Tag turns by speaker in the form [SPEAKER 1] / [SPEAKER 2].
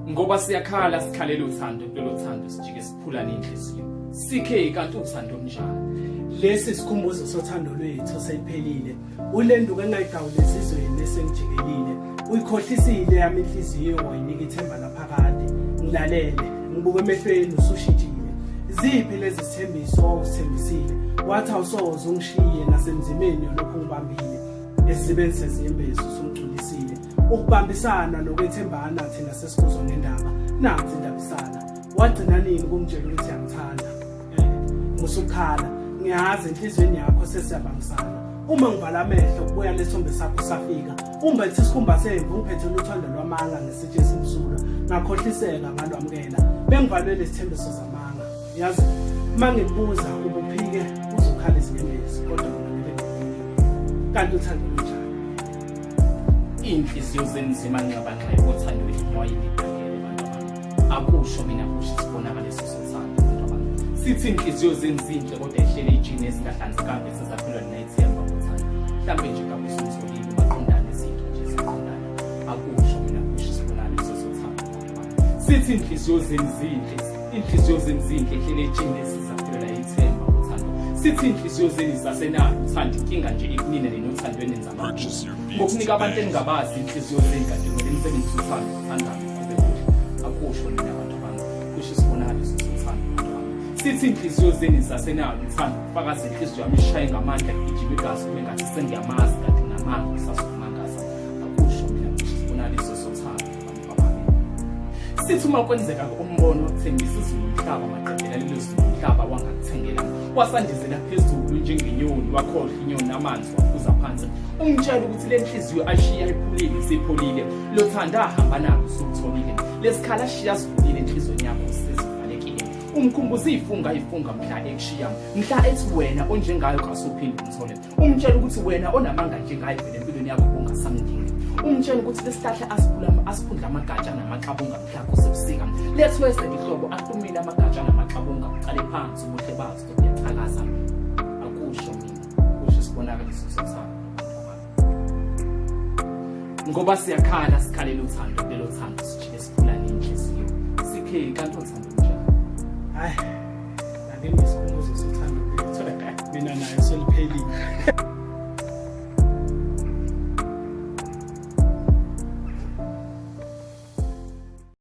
[SPEAKER 1] Ngoba siyakhala sikhalela uthando kulolo thando sijike siphulane inhliziyo. CK kanti uthando olunjani?
[SPEAKER 2] Lesi sikhumbuzo sothando lwethu seliphelile. Ulenduku engayigawula esizweni esengijikelile. Uyikhohlisile yami inhliziyo wayinika ithemba laphakade. Ngilalele, ngibuke emehlweni usushintshile. Ziphi lezi zithembiso owawuzithembisile? Wathi awusoze ungishiye nasemzimeni yolokhu ungibambile. Esizibeni sezinyembezi usungigculisile. Ukubambisana nokwethembana thina sesikuzwa ngendaba. Nansi indabisana. Wagcina nini ukungitshela ukuthi uyangithanda? Eh, musukhala. Ngiyazi enhliziyweni yakho sesiyabambisana. Uma ngivala amehlo kubuya lesithombe sakho safika. Umbethe isikhumba semvu ngiphethe uthando lwamanga ngesitshe esimsulwa. Ngakhohliseka ngalwamukela. Bengivalwe lesithembiso zamanga. Yazi uma ngikubuza ubuphike uzokhala izinyembezi kodwa mina ngeke ngiphike. Kanti uthando lunjani?
[SPEAKER 1] Iy'nhliziyo zenu zimanxabanxeba othandweni moyeni bantu abami. Akusho mina kusho isibonakaliso sothando bantu abami. Sithi iy'nhliziyo zenu zinhle kodwa ehlele ijini ezingahlanzekanga esezaphilwa nayithemba ngothando. Mhlampe nje ngabe usumtholile umaqondana izinto nje ziyaqondana. Akusho mina kusho isibonakaliso sothando bantu abami. Sithi iy'nhliziyo zenu zinhle, iy'nhliziyo zenu zinhle ehlele ejini esizaphilwa ithemba ngothando. Sithi iy'nhliziyo zenu zisasenalo uthando inkinga nje ikunina ninothandweni nenza
[SPEAKER 3] Purchase your beats
[SPEAKER 1] ngokunika abantu
[SPEAKER 3] today.
[SPEAKER 1] engingabazi inhliziyo zenu kanti kumele nisebenzise uthando uthandane kube kuhle akusho nina bantu bami kusho isibonakaliso sothando bantu bami sithi inhliziyo zenu zasenalo uthando kufakaza inhliziyo yami ishaye ngamandla kugijima igazi kube ngathi sengiyamazi kanti ngamanga ngisasukumangaza akusho mina kusho isibonakaliso sothando bantu bami sithi uma kwenzeka umbono thembisa izulu umhlaba maqedela lelo zulu umhlaba wangakuthengela wasandizela phezulu njengenyoni wakhohlwa inyoni amanzi waphuza phansi umtshela ukuthi le nhliziyo ashiya iphulile sipholile lothanda ahamba nalo usukutholile lesikhala ashiya sivulile enhliziyweni yakho sesivalekile umkhumbuza ifunga ifunga mhla ekushiya mhla ethi wena onjengayo kasuphinde umthole umtshela ukuthi wena onamanga njengaye vele empilweni yakho ungasamdingi umtshela ukuthi lesihlahla asiphula asiphundla amagatsha namaxabunga mhla kusebusika lethwese ihlobo ahlumile amagatsha namaxabunga uqale phansi ubuhle bazo buyaqhakaza akusho mina kusho isibonakaliso sothando ngoba siyakhala sikhalela uthando lelo thando sijike siphula nenhliziyo sikhe kanti uthando njani
[SPEAKER 2] Hayi. Ake ngisikhumbuzo sothando lethu. Mina naye seliphelile.